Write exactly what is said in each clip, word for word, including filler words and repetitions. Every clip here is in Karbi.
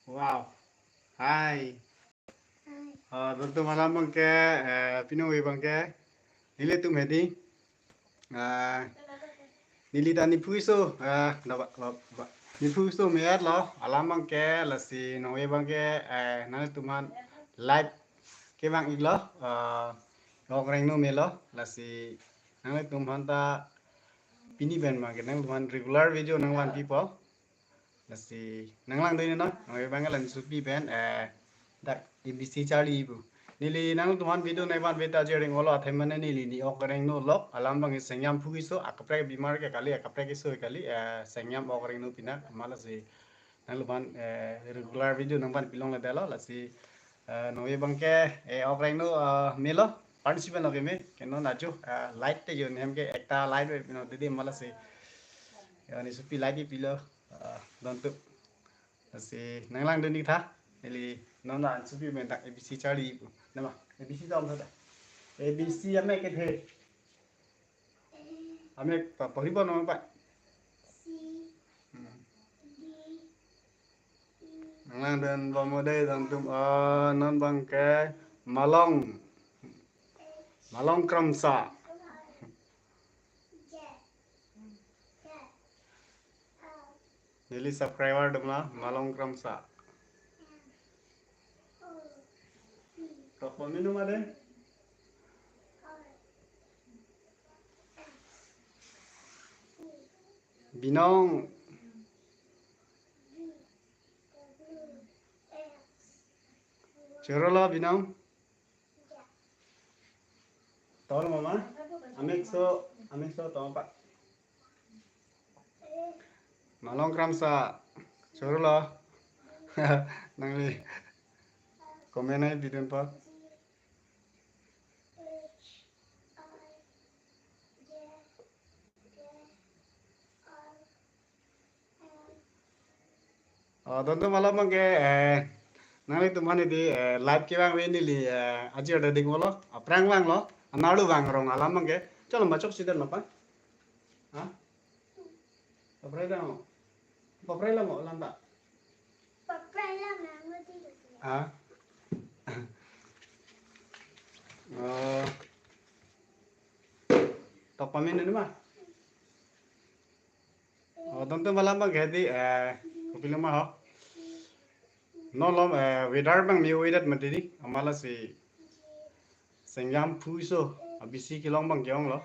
Wow. Hi. Ah, tontum alam abangke, eh, pini abangke, nelitum hedi. Ah, neli ta niphu keso, ah, da ba, ba, ba. Niphu keso me-etlo, alam abangke, lasi non abangke, eh, nanglitum aphan live kevang iklo, ah, ok rengno melo, lasi nanglitum aphan ta pini pen abangke, nanglitum aphan regular video nangvanpipo. Lasi nanglangdun non, non abangke la Nisopi pen, eh, dak A B C charli pu. Neli nanglitum aphan video nangvanve ta jering olo athe mane neli ne ok rengno lok, alam abangke Sengyam phu keso, akaprek abimar ke kali, akaprek keso kali, eh, Sengyam ok rengno pinak, amat lasi nanglitum aphan, eh, regular video nangvanpi longledetlo, lasi, eh, non abangke, eh, ok rengno, eh, melo, participant lo keme, ke non ajo, eh, light te jo nem ke ekta light ve pino didi amat lasi. Ya, Nisopi light pilo. Ah, tontum. Lasi nanglangdun ik tha. Neli non la Nisopi pen dak A B C charli pu. Nama, A B C dam tha. A B C amek kethe. Amek pa poribo non pa. Hmm. Nanglangdun bomlo dei tontum. Ah, non abangke Malong. Malong Kramsa. Neli subscriber atum la Malong Kramsa. Tok pamenu made? Binong. Chorolo Binong. Tol mama, amek so, amek so tol pa. Malong Kramsa, chorolo. Nangli comment ai bidun pa. Oh, tontum alam abangke, eh, nanglitum aphan hedi, eh, live kevang ve neli, eh, aji ada ding olo, aphrang vanglo, anarlo vang rong alam abangke. Chalo machok siden apa? Ha? Paprai damo. Paprai lamo lanta. Paprai lamo. Ha? Oh. Tok pamenu ma? Oh, tontum alam abangke hedi, eh, kopilo ma ho. Non lo, eh, weather abang me weather mati di, amat lasi Sengyam phu keso, A B C kelong abangke onglo.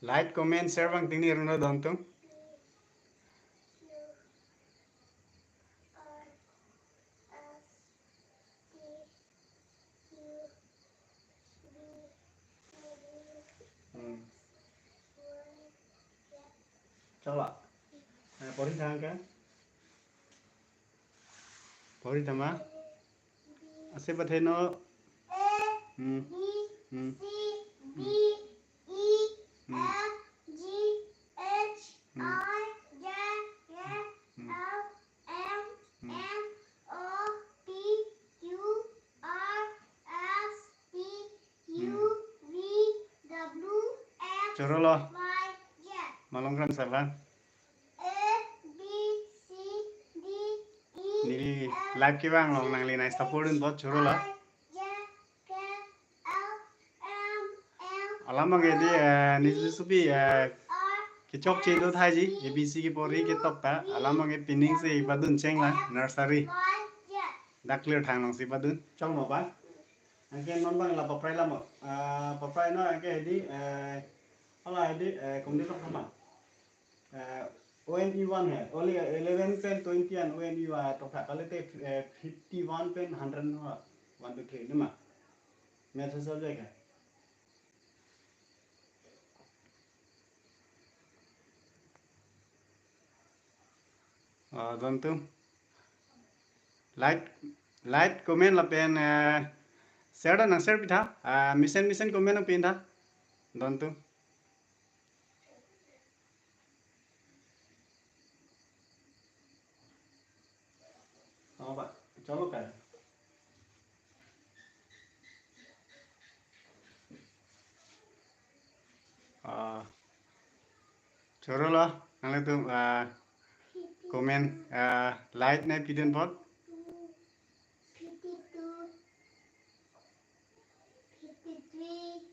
Like, comment, share abang tingni reno tontum. Hmm. Coba. Eh, pori thang kan? Pori thama? Ase patheno. Hmm. Hmm. Hmm. Hmm. Chorolo. Malong Kramsa abang. Neli live kevang long nangli nai support dunpo, chorolo. Alam abangke hedi, eh, Nisopi, eh, kechokche do thaiji, A B C kepori ketok ta. Alam abangke pining si padun cheng la, nursery. Dak clear thang long si padun. Chong mo pa? Anke non abang la paprai lamo. Ah, paprai non anke hedi, eh, hala hedi, eh, komat tok thama. Eh, O N E one hai, only eleven pen twenty an O N E one hai, tok tha kalite, eh, fifty one pen hundred no, one to three, nema? Maths subject hai. Ah, tontum. Like, like, comment lapen, eh, share ta nang share pitha. Ah, mesen mesen comment nang pin tha. Tontum. Oh, Pak. Coba kan? Choro lo, nanglitum, ah, comment, ah, like nangpidun apot. Fifty-two, fifty-three,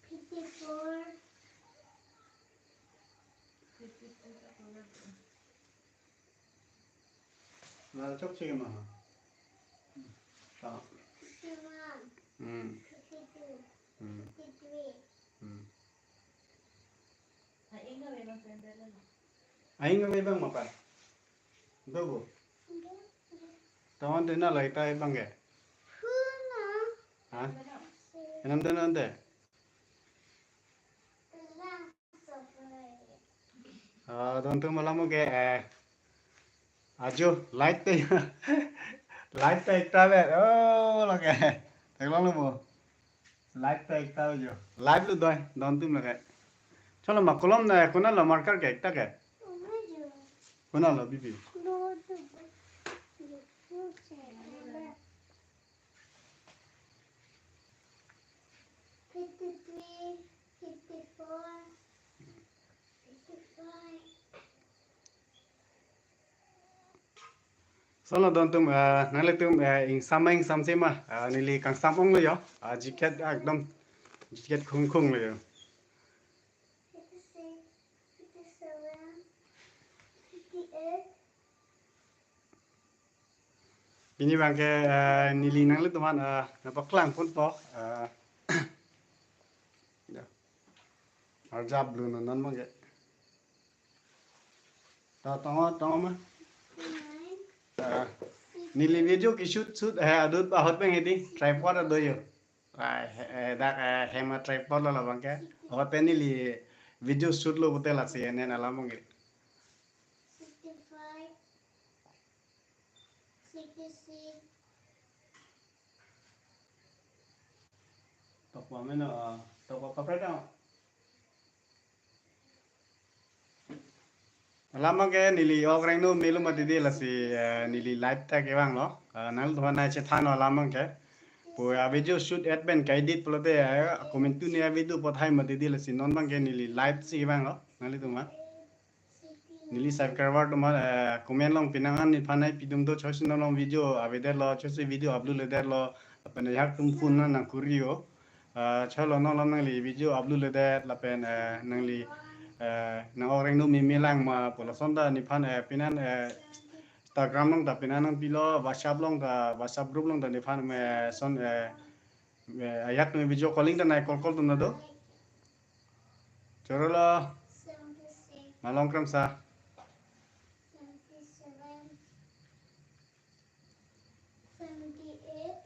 fifty-four. Mal chok chik ma. Ta. Fifty-one, Hmm. fifty-two, Hmm. fifty-three. Hmm. Aing kami bang ma pa. Dogo. Tongon dena lai tai bang ke. Huna. Ha? Enam dena ante. Ah, tontu malam ke, eh, ajo, light te, light te ekta be, oh, lake, theklong lo bo, light te ekta ajo, light lo doi, tontu lake, cholo ma kolom na, kona lo marker ke, ekta ke, kona lo bibi. Fifty-three, fifty-four, fifty-five. Solo dontum, ah, nanglitum, ah, ingsam ma ingsamse ma, ah, neli kangsam ong lo yo, ah, jiket ekdom, jiket khung khung lo yo. Fifty-six, fifty-seven, fifty-eight. Pini bang ke, eh, neli nanglitum aphan, eh, nangpaklang ponpo, eh, ya. Arjap lu non non bang ke. Ta tongo, tongo ma. Eh, neli video ke shoot, shoot, eh, adut ahut bang hedi, tripod ado yo. Ai, eh, dak, eh, hem a tripod lo labang ke. Ahut pen neli video shoot lo pulote lasi enen alam bang ke. Sixty-five, sixty-six. Tokwa meno, ah, tokwa kapre ta. Alam bang ke neli ok rengno melo mati di lasi, eh, neli live ta kevang lo. Eh, nanglitum aphan nangchethan lo alam bang ke. Pu a video shoot et pen ka-edit pulote, eh, komantu ne a video pathai mati di lasi non bang ke neli live si kevang lo. Nanglitum aphan. Neli subscriber atum aphan, eh, comment along penang an nephan nangpidun do, choi si non along video avedet lo, choi si video upload ledet lo, lapen ya atum phone nang nangkuri yo. Eh, choi lo non along nangli video upload ledet, lapen, eh, nangli, eh, nang ok rengno meme lang ma pu lason ta nephan, eh, penang, eh, Instagram along ta penang nangpilo, WhatsApp along ta, WhatsApp group along ta nephan, eh, son, eh, eh, ajat me video calling ta nang call call dun do. Choro lo. Seventy-six. Malom kram sa. Seventy-seven. Seventy-eight.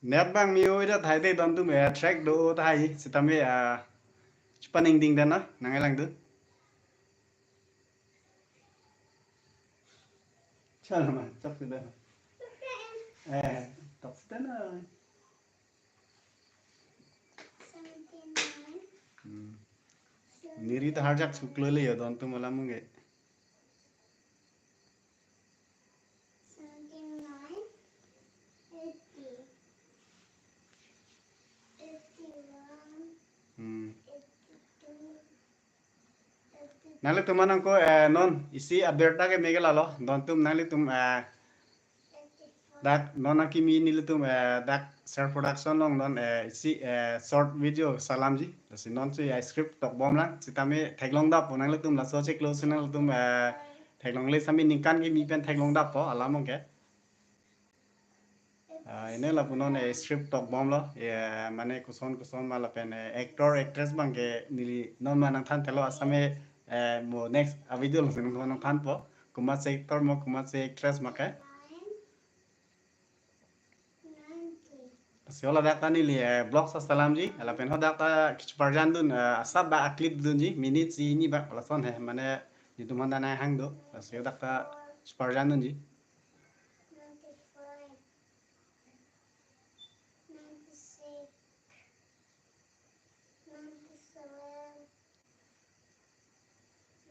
Net bang me-o ida thai de dontum, eh, track do thai sitame, ah, chupaningding dana nangkelang dun. Chalo ma, chok sida. Eh, tok sida na. Seventy-nine. Hmm. Neli ta harjak suklo le yo dontum alam bang ke. Seventy-nine, eighty, eighty-one, Hmm. eighty-two. Nanglitum aphan nangko, eh, non isi update ta keme ke lalo, dontum nanglitum, eh, dak non akimi nelitum, eh, dak Sir Production along non, eh, isi, eh, short video salamji. Lasi non si, eh, script tokbom lang, sitame theklong dappo nanglitum laso chiklo si nanglitum, eh, theklongle sami ningkan kimi pen theklong dappo alam bang ke. Ah, ine lapu non, eh, script tokbom lo, eh, mane koson koson ma lapen, eh, actor actress bang ke neli non ma nangthan thelo asame, eh, mo next a video along si nangthanpo. Komatsi actor mo, komatsi actress ma ke. Lasi ho ladak ta neli, eh, vlog sa salamji, lapen ho dak ta kacheparjan dun, eh, asap ba a clip dunji, minute isi hini ba, lason he, mane netum aphan ta nanghang do, lasi ho dak ta cheparjan dunji. Ninety-five, ninety-six, ninety-seven,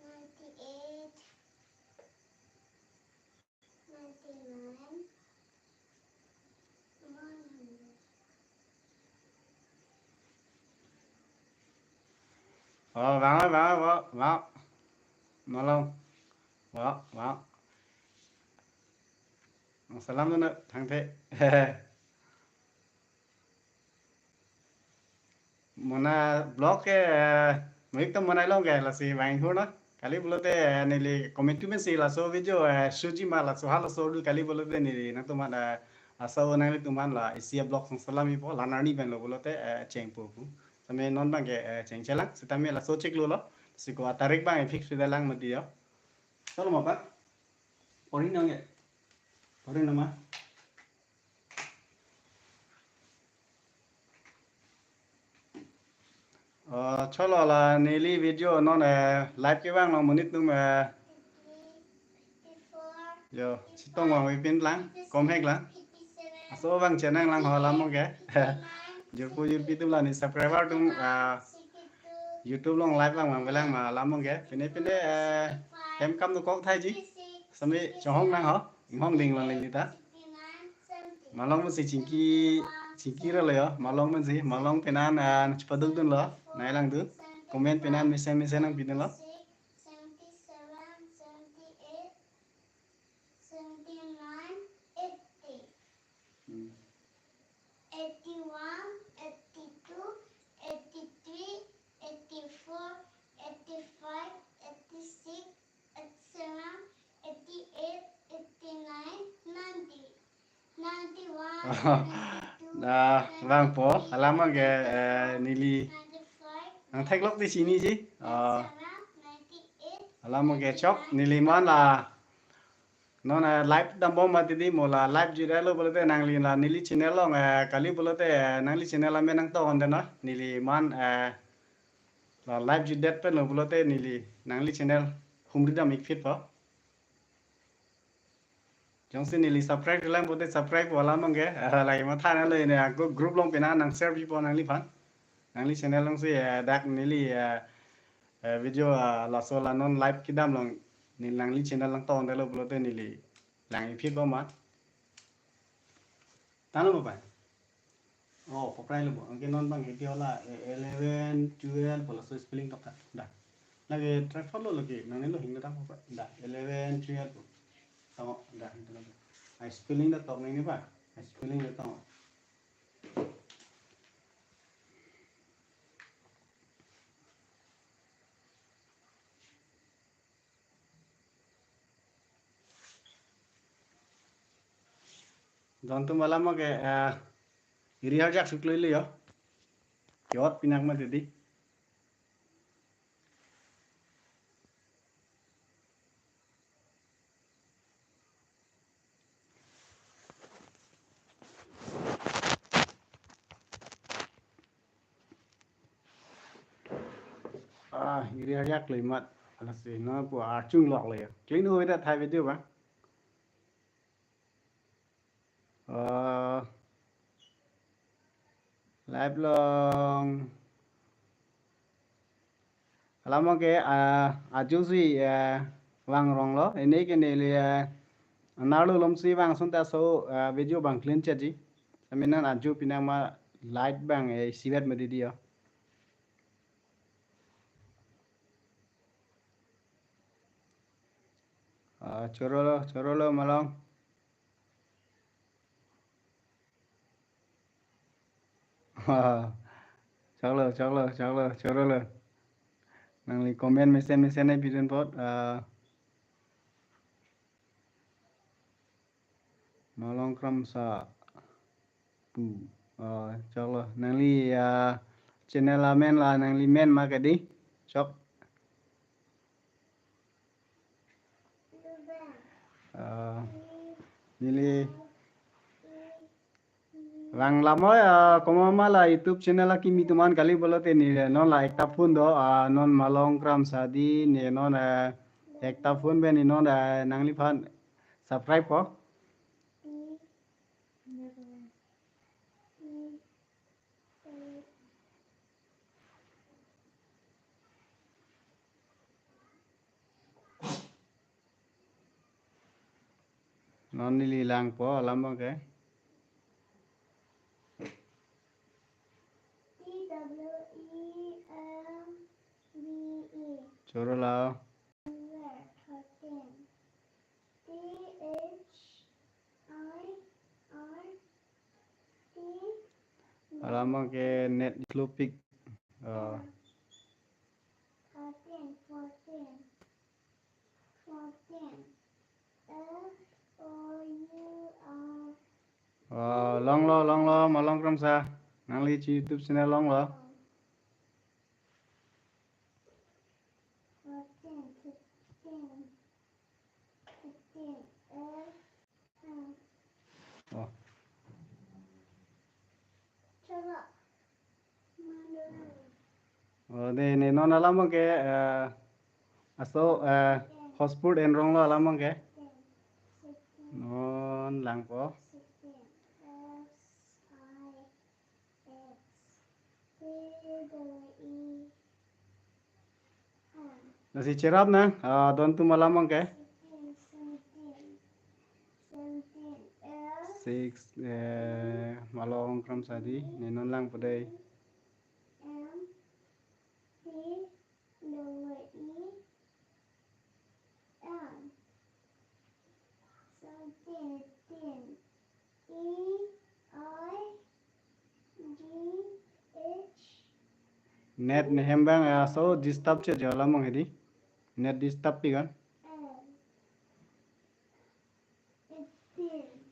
ninety-eight, ninety-nine, one hundred. Oh, vang, vang, vang, vang. Malong. Vang, vang. Salam dun thangthe. Mona vlog ke, eh, mo-ik ta mona long ke, lasi vang hur na. Kali pulote, eh, neli comment tu pensi laso video, eh, shoot ji ma laso halaso dul kali pulote neli nangtumphan, eh, laso nanglitum aphan la isi a-vlog song salam ipo, la arni pen lo pulote, eh, chengpo pu. Tame non abang ke, eh, chengchelang, sitame laso chiklo lo, siko atarik abang fix sudah lang mati yo. Cholo ma pa? Pori nang ya? Pori nama? Oh, cholo la neli video non, eh, live kevang lo monit atum, eh, yo, chetong vangve pin lang, kom hek lang. Laso vang channel lang ho alam ke. Jirpo jirpi atum la neli subscriber atum, ah, YouTube along live vang vangve lang ma alam ke. Pine pine, eh, hem kam dokok thaiji. Sami chonghong lang ho. Inghong ding lang neli ta. Malong pensi chingki, chingki ra lo yo. Malong pensi, malong penan, ah, chepaduk dun lo. Nai lang dun. Comment penan mesen mesen nangpi dun lo. Seventy-seven, seventy-eight, seventy-nine, eighty. Hmm. Eighty-one, eighty-two, eighty-three, eighty-four, eighty-five, eighty-six, eighty-seven, eighty-eight, eighty-nine, ninety. Ninety-one, ninety-two, Da, vangpo, alam ke, eh, neli. Ninety-five, nang theklok ti chiniji. Ah. Ninety-seven, ninety-eight, alam ke chok, neli man la. Non, eh, live dambom mati di mo la live jut-et lo pulote nangli la neli channel along, eh, kali pulote, eh, nangli channel amen nangtokon dun na. Neli man, eh, la live jutdet pen lo pulote neli nangli channel humri dam-ik phitpo. Jongsi neli subscribe lang pulote subscribe po alam ke. Ah, lagi matha nang lo ini, ah, group, group along penan nang share pipo nangliphan. Nangli channel alongsi, eh, dak neli, eh, eh, video, ah, laso la non live kedam along neli nangli channel nangtokon det lo pulote neli lang-ik phitpo ma. Tanglo ma pa? Oh, paprai lo bo. Anke non abang ke hala, eh, eleven, twelve, hala so spelling tok ta. Da. Lake tripod lo lake, nang nelo hing ta paprai. Da, eleven, twelve. Tong, da, hing ta lo. Ai spelling ta tok nang ni pa. Ai spelling ta tok. Don atum alam ke, eh, iri arjak suklo lo yo. Kiot pinak mati di. Ah, iri arjak lo amat. Lasi non pu archung lok lo ya. Clean hui ta thai video ba. Eh, live along. Alam ke, ah, ajo si, eh, vang rong lo. Ini ke neli, eh, anerlo malom si vang ason ta laso, eh, video abang clean chetji. Sami non ajo pinak ma light abang, eh, isivet mati di yo. Ah, choro lo, choro lo malong. Choklo, choklo, choklo, choro lo. Nangli comment mesen mesen nangpi dun apot, ah, Malong Kramsa pu. Ah, choklo. Nangli, ah, channel amen la nangli men ma ke di. Chok. Ah, neli vang lam oi, ah, komat ma la YouTube channel akimi atum an kali pulote neli non la ekta phone do, ah, non Malong Kramsa di, ne non, eh, ekta phone pen ne non, eh, nangliphan subscribe ko. Non neli langpo alam ke. T W E M B Choro la. Thirteen. T H I R T. Alam abang ke net slow pik. Ah. Thirteen, fourteen. Fourteen. F O U R. Oh, longlo, longlo, malong Kramsa. Nangli chi YouTube channel longlo. Fourteen, fifteen, fifteen, F, M. Oh. Choro. Oh, de, ne non alam abang ke, eh, aso, eh, hotspot enronglo alam abang ke. Non langpo. Lasi cherap nang, ah, don atum alam abang ke. Six, eh, malong Kramsa di, ne non langpo dei. M T W E N. Seventeen. E I G H. Net ne hem abang, ah, so disturb che jo alam abang hedi. Net disturb pi kan. N. Eighteen.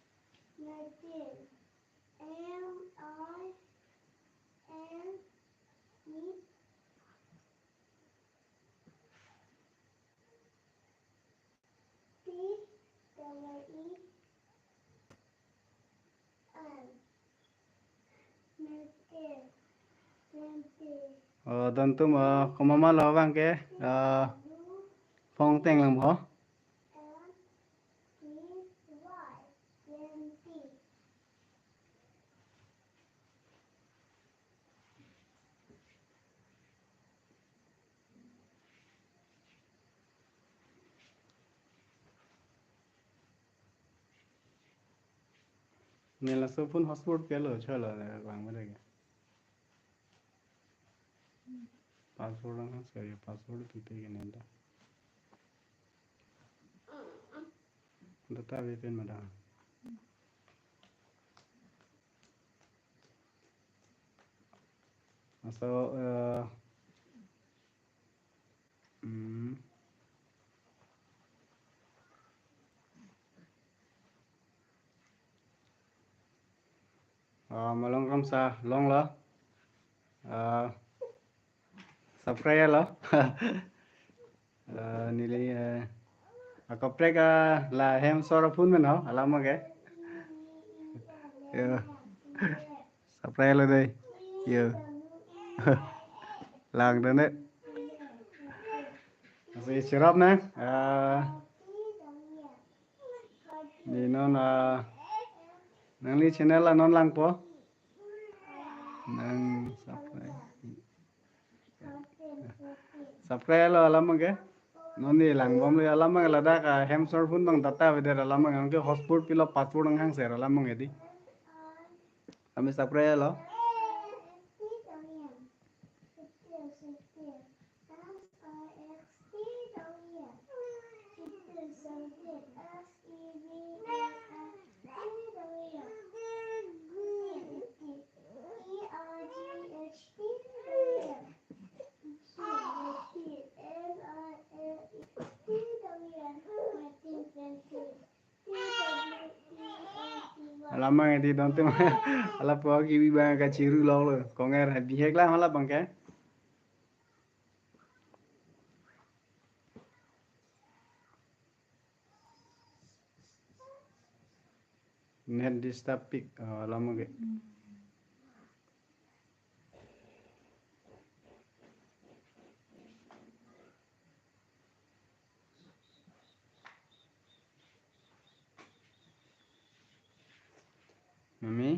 Nineteen. M I N E. T W E N. Twenty. Twenty. Oh, don atum, ah, komat ma lo abang ke, ah, phone teng lang ho. N T Y. Twenty. Ne laso phone hotspot ke lo, chalo, lang ma lagi. Password ang, sorry, password pipe ke nenda. Data pipe mada. Laso, eh, hmm. Ah, malong Kramsa, longlo. Ah, subscribe lo. Ah, neli, eh, akaprek, ah, la hem sor aphun men ho, alam abang ke. Yo. Subscribe lo dei. Yo. Lang dei ne. Lasi cherap nang. Ah. Ne non, ah, nangli channel la non langpo. Nang subscribe. Subscribe lo alam abang ke. Non ne lang bom lo alam abang ke, ladak ahem sor aphun abang data avedet alam abang ke, hotspot pilo password nanghang ser alam abang ke di. Kami subscribe lo. Alam abang di don atum. Ala po kibi abang kachiru lo lo. Konger bihek lang hala abang ke. Net disturb pik, oh, alam abang ke. Mami,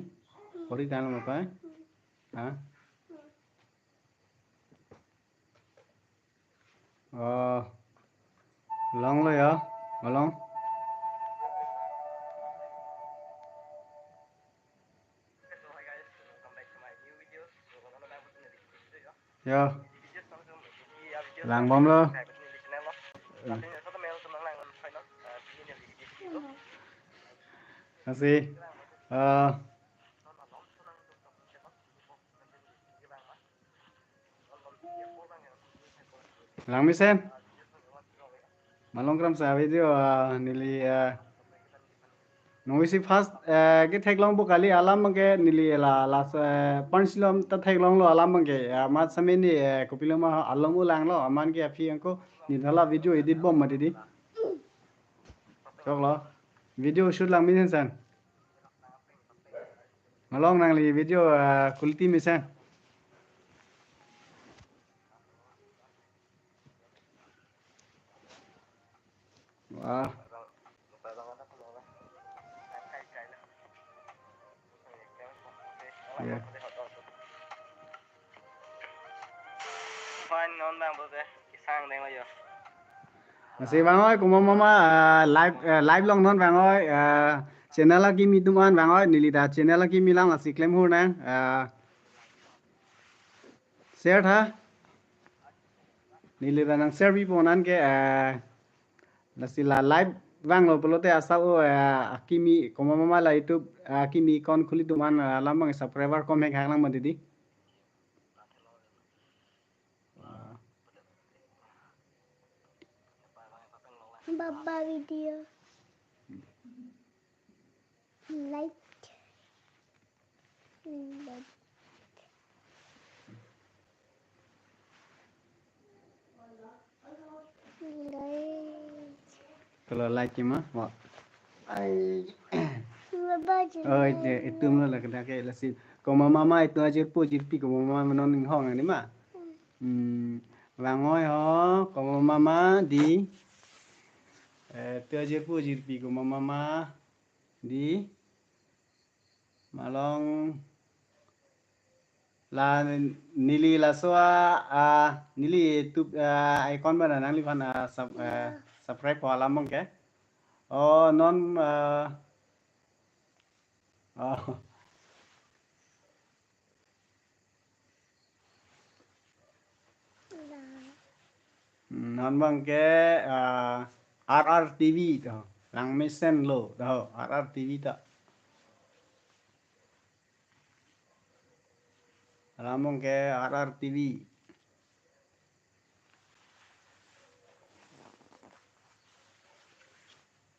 pori tang lo apa? Ha? Oh, longlo ya, malong. Ya. Lang bom lo. Lasi, ah, langmesen. Malom kram sa video, ah, neli, ah, nungsi first, eh, ketheklongpo kali alam abangke neli la, la, eh, punch lom ta theklonglo alam abangke, ah, mat sameni, eh, kopiloma alom ulanglo aman ke aphi ako neli la video edit bom mati di. Choklo. Video shoot langmesen san. Malom nangli video, ah, quality mesen. Wah. Ya. Fine, non bang bote. Kisang deng lo yo. Lasi bang oi, komat mama, ah, live, eh, live long non bang oi, ah, channel akimi atum an bang oi, neli ta channel akimi lang lasi klem hur nang, ah, share tha. Neli ta nang share pipo non ke, ah, lasi la live vanglo pulote asap o, ah, akimi komat mama la YouTube, ah, akimi account khuli atum an, ah, alam abang subscriber kom hek hak lang mati di. Baba video. Like. Like. Like. Kalau like ma, wa. Ai. Baba aja. Oh, itu, itu mula kena ke lasi. Komat mama itu ajirpo jirpi komat mama non inghong ani ma. Hmm, vang oi ho, komat mama di. Eh, itu ajirpo jirpi komat mama di. Malom la neli laso a, ah, neli YouTube, ah, account bana nangliphan, ah, sub-, ah, subscribe po alam abangke. Oh, non, ah, oh. Hmm, non abangke, ah, R R T V to. Langmesen lo to, R R T V to. Alam abangke R R T V.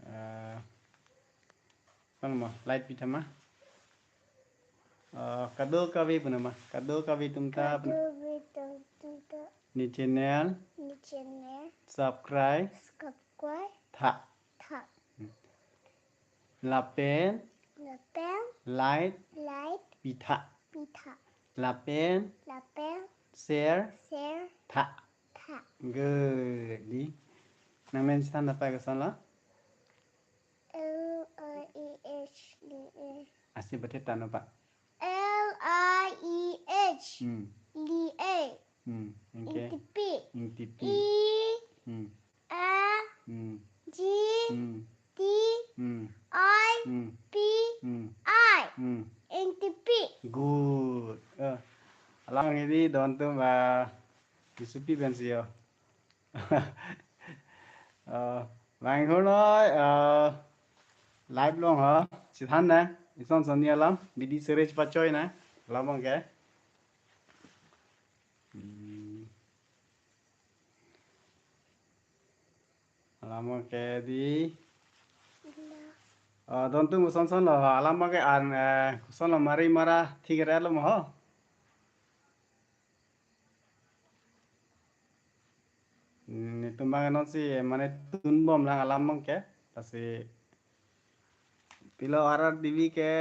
Eh, Komat ma, light pitha ma. Eh, kadokave pu nama, kadokave atum ta pu nama. Kadokave atum ta. Ne channel. Ne channel. Subscribe. Subscribe. Tha. Tha. Lapen. Lapen. Light. Light. Pitha. Pitha. Lapen. Lapen. Share. Share. Tha. Tha. Good. Di. Nang men chethan ta pai koson lo? L I E H L I E. Asi bete tano pa. L I E H. Hmm. L I E. Hmm. Oke. Ingtipi. Ingtipi. I. Hmm. A. Hmm. G. Hmm. T. Hmm. I. Hmm. P. Hmm. I. Hmm. Ingtipi. Good. Eh, alang ini don tu, ah, disupi pensi yo. Eh, bang hur noi, eh, live long ha, chethan na, ison son ni alam, bidi search pachoi na, alam abangke. Hmm. Alam abangke di. Eh, don tu koson son lo, alam abangke an, eh, koson lo mari mara thik re lo mo ho. Hmm, netum abang non si mane tun bom lang alam abangke. Lasi pilo R R T V ke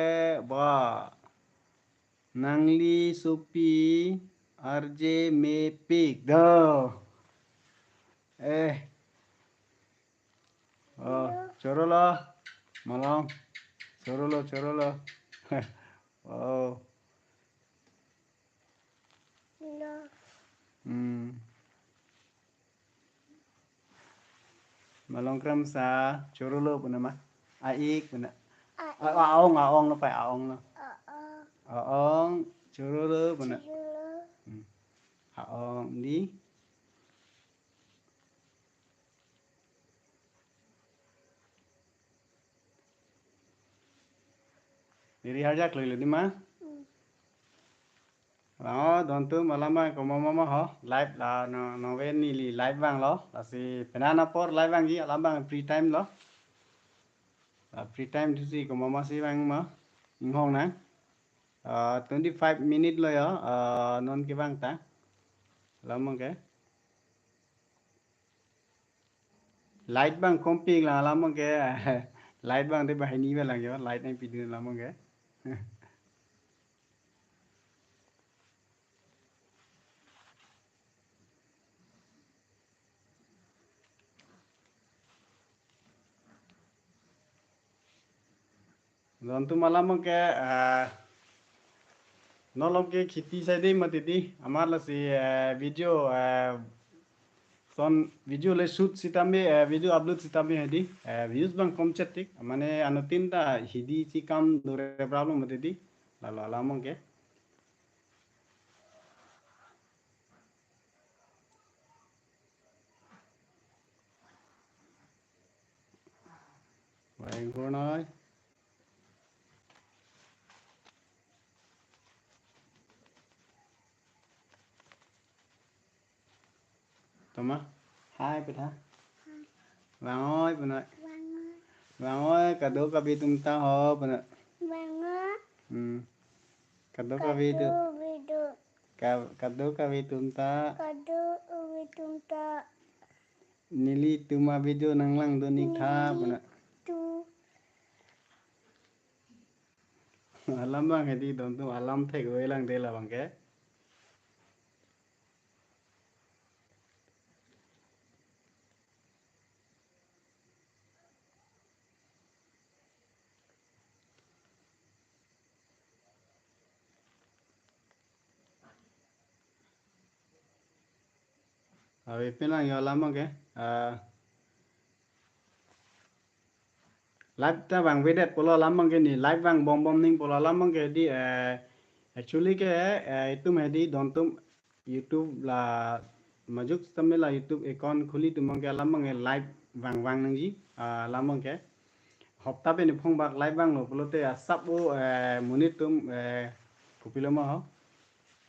ba nangli supi R J mepik do. Eh. Oh, choro lo. Malom. Choro lo, choro lo. Oh. Lo. Hmm. Malom kram sa, choro lo pu nama. A-ik pu na. A-ik. A-, aong, aong lo pai, aong lo. Aong. Aong, choro lo pu na. Choro lo. Hmm. Aong di. Iri harjak lo ilo di ma? Hmm. Vang o, dontum alam abang komat ma ho, live la no, nonke neli live vanglo, lasi penang apor live vangji, alam abang free time lo. Ah, free time thusi komat masi vang ma, inghong nang. Ah, twenty-five minute lo ya, ah, non kevang ta. Alam abang ke. Light abang kompik lang alam abang ke. Light abang te banghini ba lang yo, light nangpidun alam abang ke. Dontum alam abang ke, ah, non along ke kheti side mati di, amat lasi, eh, video, eh, son video le shoot sitame, eh, video upload sitame hedi, eh, views abang komchet tik, mane anuttin ta hidi si kam dore problem mati di, lalo alam abang ke. Vang o noi. Toma. Hai, petha. Vang oi, punoi. Vang oi. Vang oi, kadokave atum ta ho, punoi. Vang oi. Hmm. Kadokave atum. Kadokave atum. Ka-, kadokave atum ta. Kadokave atum ta. Nelitum avideo nanglangdun ik tha, punoi. Nelitum. Alam abang hedi dontum alam thek oi lang de labang ke. Ave pin lang yo alam abang ke. Ah, live ta vangvedet pulo alam abang ke ni, live vangbom bom ning pulo alam abang ke di, eh, actually ke, eh, itum hedi dontum YouTube la majuk sitame la YouTube account khuli atum abang ke alam abang ke live vang vang nangji, ah, alam abang ke. Hopta pen iphong bak live vanglo pulote asap o, eh, monit atum, eh, kopilo ma ho.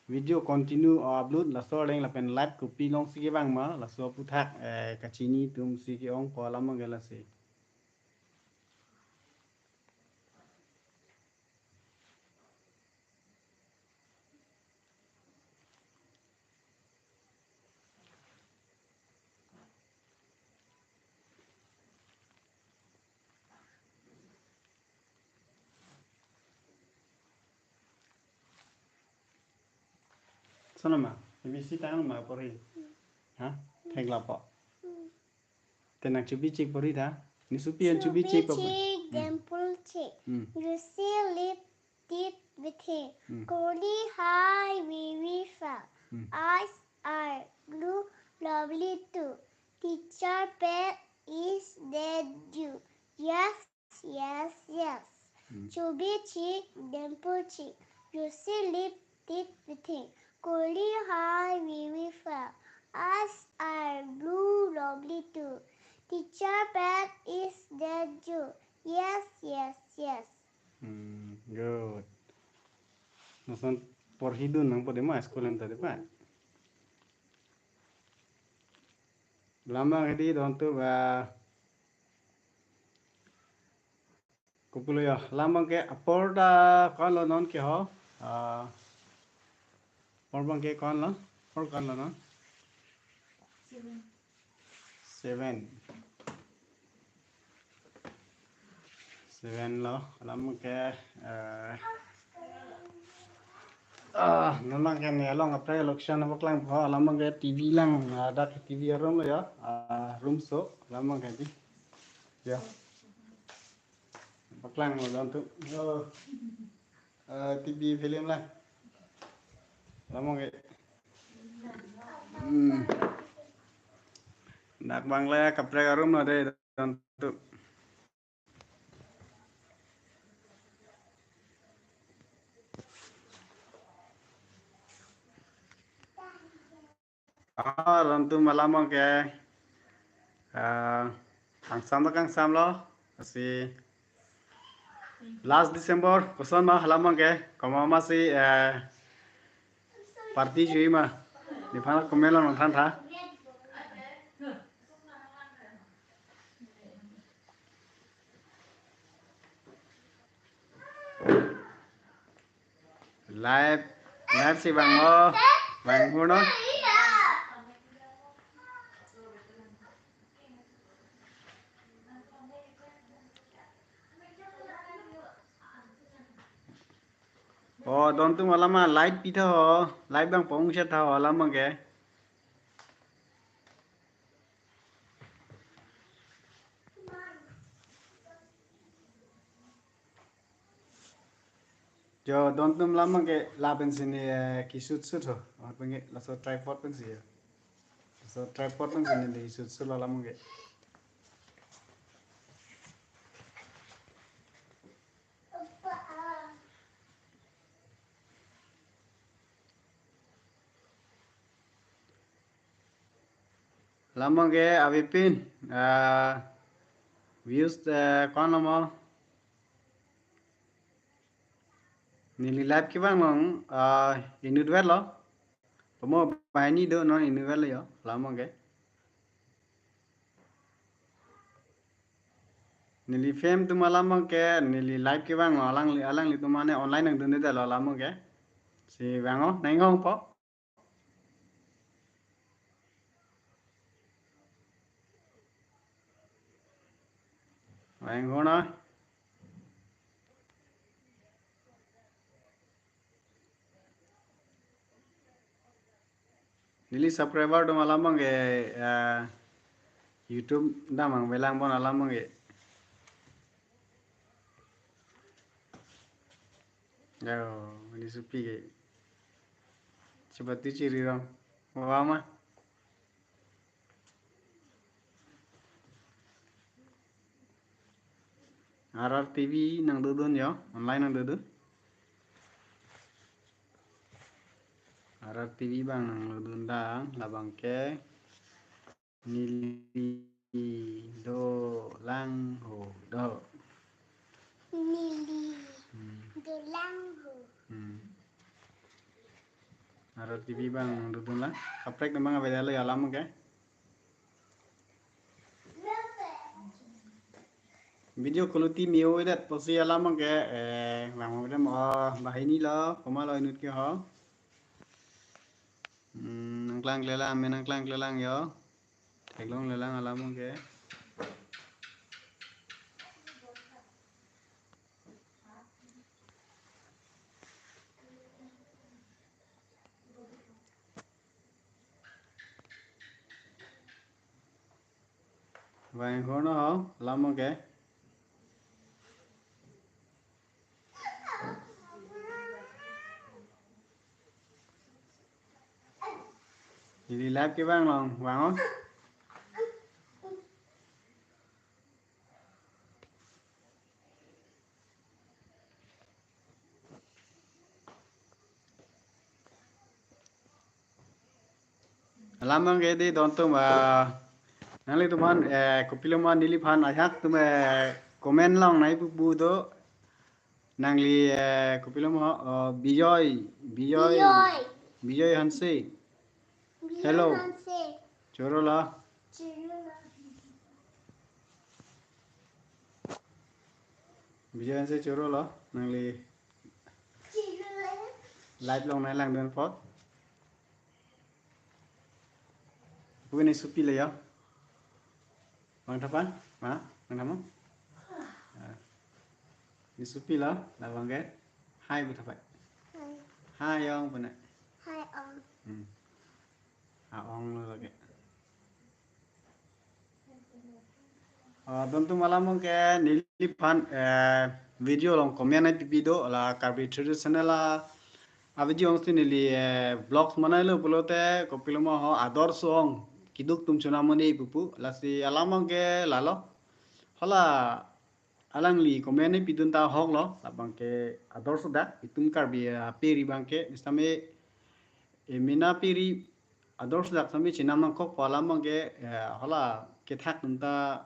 Video continue, oh, upload laso areng lapen live kopi along si kevang ma, laso aphuthak, eh, kachini atum si ke-ong ko alam abang ke lasi. Sonama, A B C tang ma porhi. Ha? Thek lapo. Te nang chubi chik porhi tha. Ni supi an chubi chik po. Chubi chik, hmm, dempul chik. Hmm. Rusi lip tit bithi. Hmm. Koli hai vivi fell. Hmm. Eyes are blue, lovely too. Teacher pet is that you. Yes, yes, yes. Hmm. Chubi chik, dempul chik. Rusi lip tit bithi. Koli hai vivi fell. Eyes are blue, lovely too. Teacher pet is that you. Yes, yes, yes. Hmm, good. Lason porhidun nangpo de ma school anta de pa. Alam abang hedi dontum ba. Kopilo yo, alam abang ke apor ta ko-an lo non ke ho. Ah, apor abang ke ko-an lo, apor ko-an lo non. Seven. Seven. Seven lo, alam abang ke, eh, ah, non abang ke ni along kaprek election paklang ho, alam abang ke T V lang, ah, dak T V arum lo ya, ah, room so, alam abang ke di. Ya. Paklang lo dontum. Oh. Eh, T V film lang. Alam abang ke. Hmm. Dak abang le kaprek arum lo de dontum. Ah, dontum alam abang ke. Ah, kangsam ta kangsam lo. Lasi Last December, koson ma hala abangke, komat ma si, eh, party jui ma. Nephan comment along nangthan tha. Live, live si vanglo, vang hurno. O, don atum alam ma live pitha ho, live abang pong sha tha ho alam abangke. Jo, don atum alam abangke lapen si ne, eh, kisut sut ho. Amat abangke laso tripod pen si ya. Laso tripod pen si ne kisut sut alam abangke. Alam abangke avepin, ah, views, eh, ko-an lo ma? Neli live kevang along, ah, inut vetlo. Pamo banghini do non inut vetlo jo, alam abangke. Neli fam atum alam abangke, neli live kevang along, alangli, alanglitum mane online nangdundedetlo alam abangke. Si vang o, nang-ingpo. Vang hurno. Neli subscriber atum alam abangke, eh, YouTube damnang velang pon alam abangke. Yo, neli supi ke. Chepatu chiri rong. Wa ma. R R T V nangdodun jo, online nangdodun. R R T V abang nangdodun dang, labangke neli dolang ho do. Neli Hmm. dolang ho. Hmm. R R T V abang nangdodun lang. Kaprek abang avedetlo alam abangke. Video quality me-o-edet pusi alam abangke, eh, vang mo dem, oh, banghini lo, komat lo inut ke ho. Hmm, nangklangklelang, me nangklangklelang jo. Theklonglelang alam abangke. Vang hurno ho, alam abangke. Neli live kevang along, vang o. Alam abangke dei don atum, ah, nanglitum aphan, eh, kopilo ma neliphan ajahak atum, eh, comment along nangkipu do. Nangli, eh, kopilo ma, oh, Bijoy, Bijoy, Bijoy. Bijoy Hanse. Bijoy Hello. Hanse. Choro lo. Choro lo. Bijoy Hanse choro lo, nangli live along nanglangdun apot. Pu ne supi le jo. Vang tha pa? Ma? Vang tha mo? Ah. Ne supi lo, labangke. Hi pu tha pa. Hi. Hi ong pu ne. Hi ong. Hmm. Ha ong lo lake. Ah, don atum alam abangke neliphan, eh, video along comment nangpipi do, la Karbi traditional a, a video along si neli, eh, vlogs manailo pulote, kopilo ma ho ador song, keduk atum chonam un-e pupu, lasi alam abangke lalo. Hala alangli comment nangpidun ta ahok lo, labangke ador sodak, itum Karbi, eh, aperi abangke, mistame, eh, mena peri ador sodak sami chenam nangkokpo alam abangke, eh, hala kethak atum ta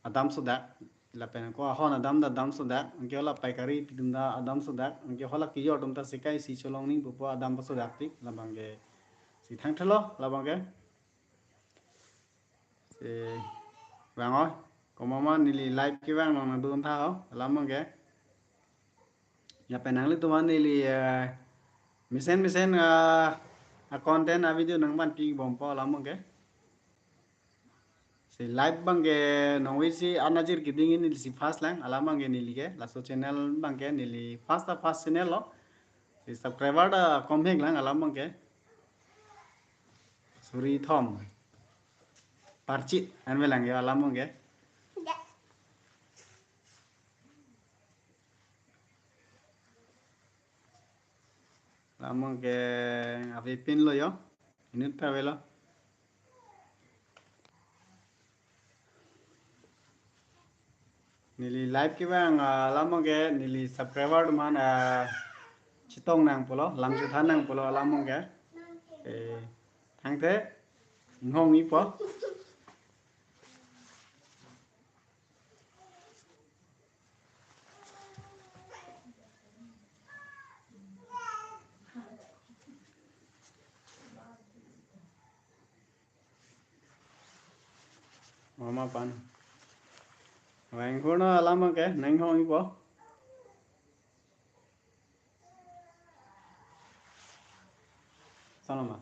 adam sodak. Lapen ko ahon adam ta damsodak, anke hala paikari pidun ta adamsodak, anke hala kejor atum ta sekai si cholong ning pupo adam pasodak tik, labang ke si thangthelo, labang ke. Si bang oi, komat ma neli live kevang along nangdun tha ho, labang ke. Ya pen nanglitum aphan neli, eh, mesen mesen, ah, a content a video nangpanpibompo, labang ke. Si live abang ke nonvoi si anajir keding neli si first lang, alam abang ke neli ke, laso channel abang ke neli first ta first channel lo. Si subscriber ta komhek lang, alam abang ke. Suri thom. Parchit, an velang ya, alam abang ke. Alam abang ke avepinlo yo. Inut ta avelo. Neli live kevang, ah, alam abang ke neli subscriber atum aphan, ah, chetong nang pulo, lam chethan nang pulo alam abang ke. Eh, thangthe, inghong ipo. Mama pan. Vangpurna alam abang ke, nang hong ipo. Salama.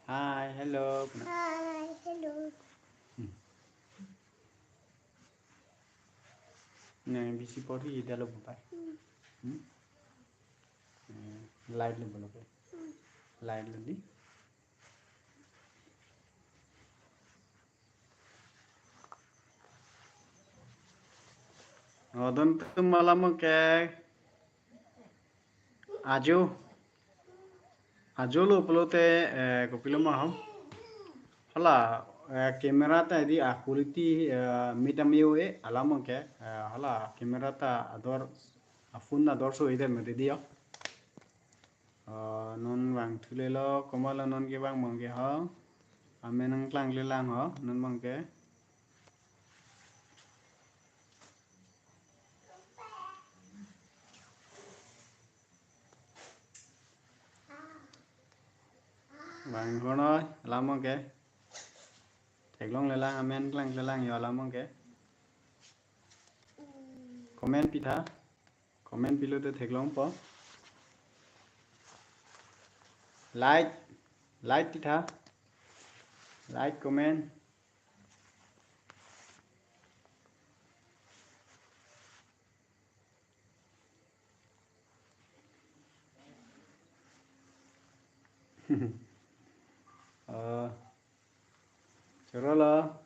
Hi, hello. Hi, hello. Hmm. Nang bisi porhi dalo bupai. Hmm. Hmm? Eh, light lo bolo ke. Hmm. Light lo di. Oh, dontum alam abang ke ajo. Ajo lo pulote, eh, kopilo ma ho. Hala, eh, camera ta di a quality, eh, meet ame-o-e alam abang ke, eh, hala camera ta ador, a phone ador so ide me di yo. Oh, non vangthu lelo, komat lo non kevang abang ke ho. Amen nangklang le lang ho, non abang ke. Vang honoi, alam abang ke. Theklong le lang, amen klang le lang yo alam abang ke. Comment pitha. Comment pilote theklongpo. Like, like pitha. Like, comment. Oh, choro lo.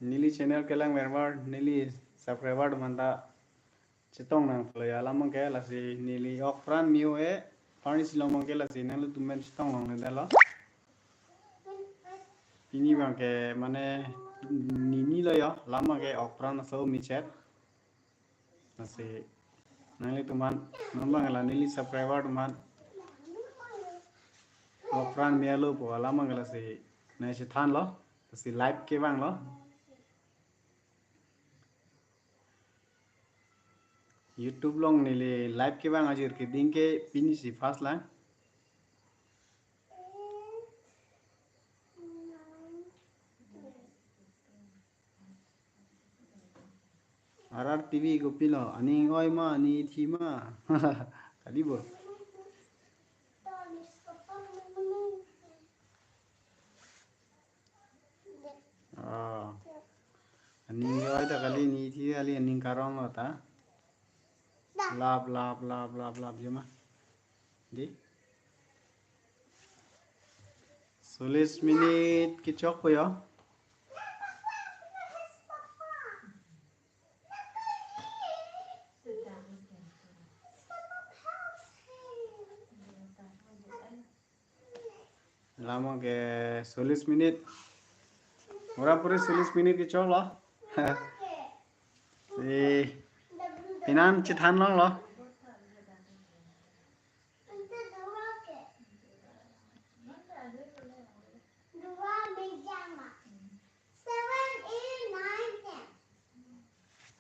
Neli channel kelang mermar, neli subscriber atum aphan ta chetong nang pulo ya alam abang ke, lasi neli ok pran me-o-e, parni si long abang ke lasi nanglitum pen chetong longledetlo. Pini abang ke mane nini lo yo, alam abang ke ok pran aso mechet. Lasi nanglitum aphan, non abang la neli subscriber atum aphan ok pran me-alo pu alam abang ke lasi nangchethanlo, lasi live kevanglo. YouTube along neli live kevang ajir keding ke pini si first lang. R R T V kopilo, aning oi ma, aning ithi ma. Kali bo. Oh. Aning oi ta kali, aning ithi kali, aning karong lo ta. Lap, lap, lap, lap, lap, jema. Di. Solis minit kechokpo yo. Alam abang ke solis minit. Pura puri solis minit kechoklo. Si pinan chethan longlo.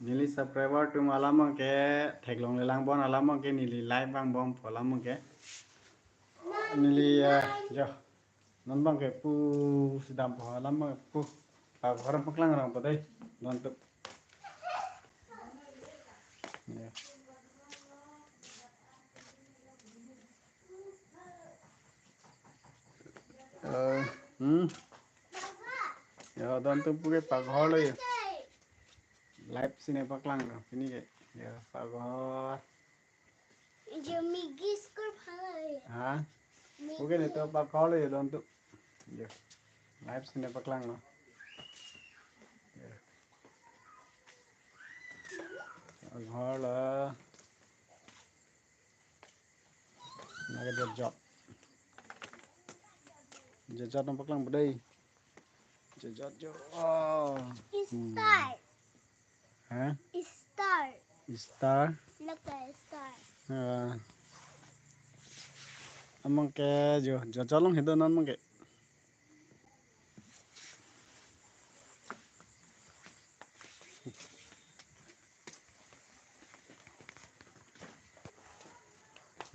Neli subscriber atum alam abangke theklongle lang bon, alam abangke neli live vangbom pu alam abangke. Neli, eh, jo. Non abangke pu si dampo, alam abangke pu. Pak horam paklang rang po dei. Non tu. Ya. Eh, hmm. Ya, don tu puke paghor lo ya. Live si nepaklang lo. Pini ke. Ya, paghor. Jo Migi school phala ya. Ha? Migi. Puke ne to paghor lo ya, don tu. Ya. Live si nepaklang lo. Ya. Paghor lo. Nake jotjot. Jotjot nang paklang bedai. Jotjot jo. Oh. Hmm. Star. Hah? Star. Star. Lake star. Ah. Alam abangke jo, jotjot along hedo non abangke.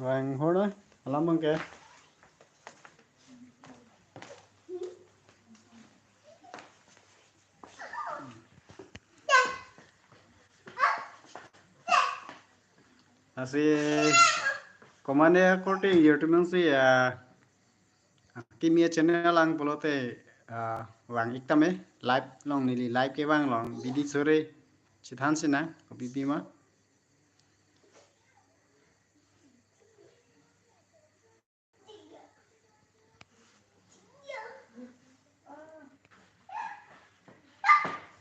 Vang hor na, alam abangke. Lasi komatne korte YouTube along si ya, Akimi a-channel lang pulote, ah, vang-ik tame, live along neli live kevang along bidi sore chethan sinang, kopi pima.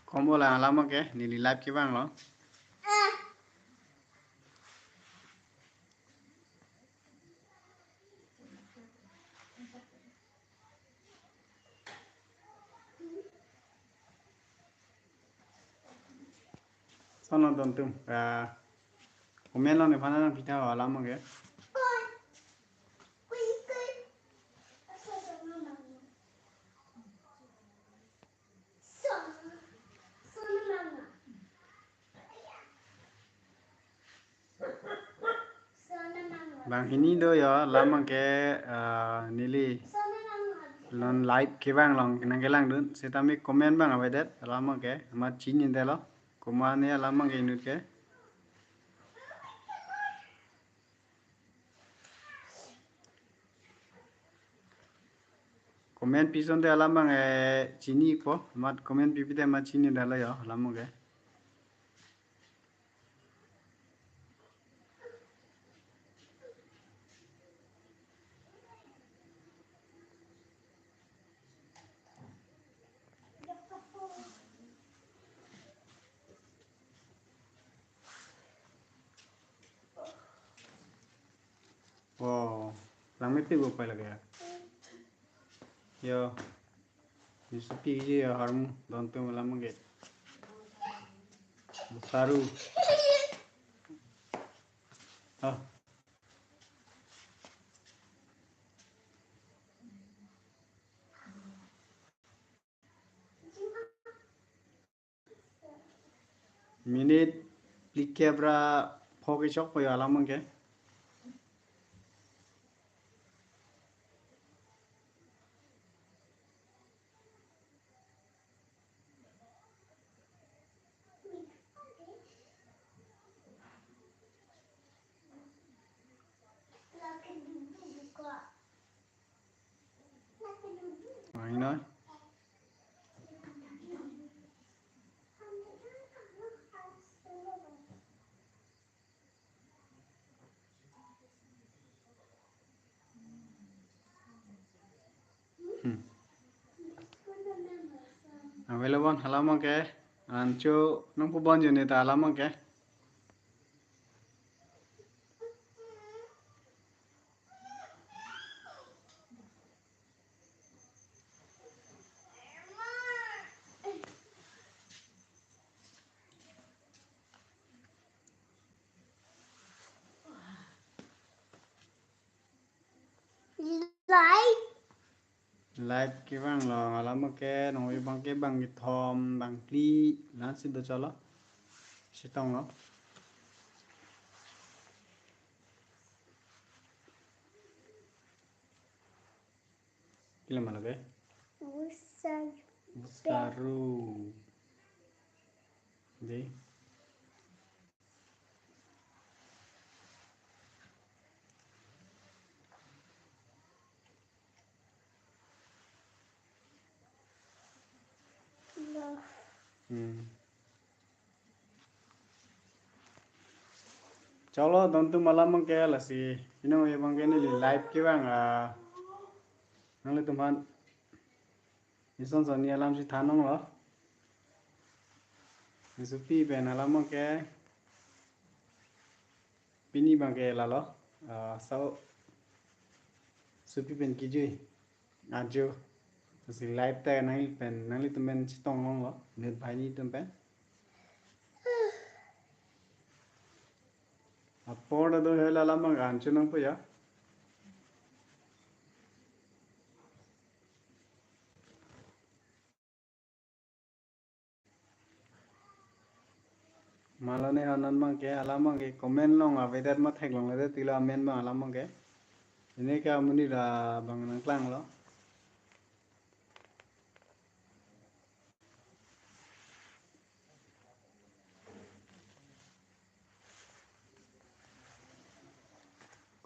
Kombo lang alam abangke, neli live kevang lo. Sono don tum. Ah, comment lo nephan nangpitha alam abangke. Banghini do ya, alam abangke, ah, neli non live kevang along nangkelangdun, setame comment abang avedet, alam abangke amat chinine detlo, komatne alam abangke inut ke. Comment pi asonte alam abang, eh, chini po, amat comment pipe te amat chinine detlo ya, alam abangke. Oh, lang mete bo pai lake ya. Yo. Yusupi ji ya harmu don tum alam abangke. Saru. Ah. Minute phlikep ra pho kechok po ya alam abangke. Mainoi. Hmm. Avelo bon alam abangke. Ancho nangpu bon juni ta alam abangke. Live. Live kevang lo, alam abangke, nong abangke bang kethom, bang phli, lasi do cholo. Chetonglo. Kila mana be? Busaru. Busaru. Dei. Hmm. Choklo, don atum alam abangke lasi. Pini abangke neli live kevang, ah, nanglitum aphan ison son ni alam si than longlo. Sopi pen alam abangke pini abangke lalo. Ah, so, sopi pen kejui ajo. Lasi live ta nangli pen, nanglitum pen chetong longlo. Net banghini atum pen. Apor ta do hela alam abang an chunang po ya. Malone anan abangke, alam abangke comment along avedet ma theklongledet tilo amen abang alam abangke. Pini ke amonit abang nangklanglo.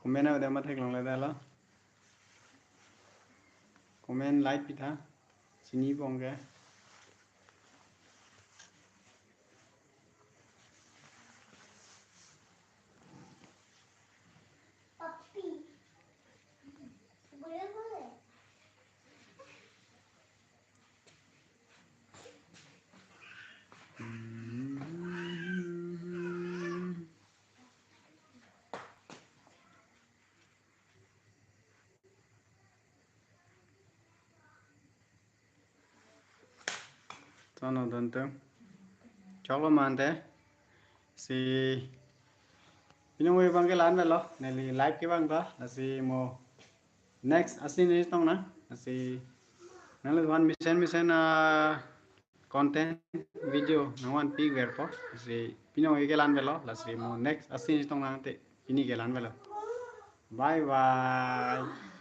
Comment avedet ma theklongledetlo. Comment like pitha. Chinipo abangke. Tono don atum. Choklo mante. Si pini abangke la-an avelo. Neli live kevang ta. Lasi mo next asin ni chetong nang. Lasi nanglitum aphan mesen mesen, ah, content video nangvanpi verpo. Lasi pini abangke la-an avelo. Lasi mo next asin ni chetong nang te. Pini ke la-an avelo. Bye bye.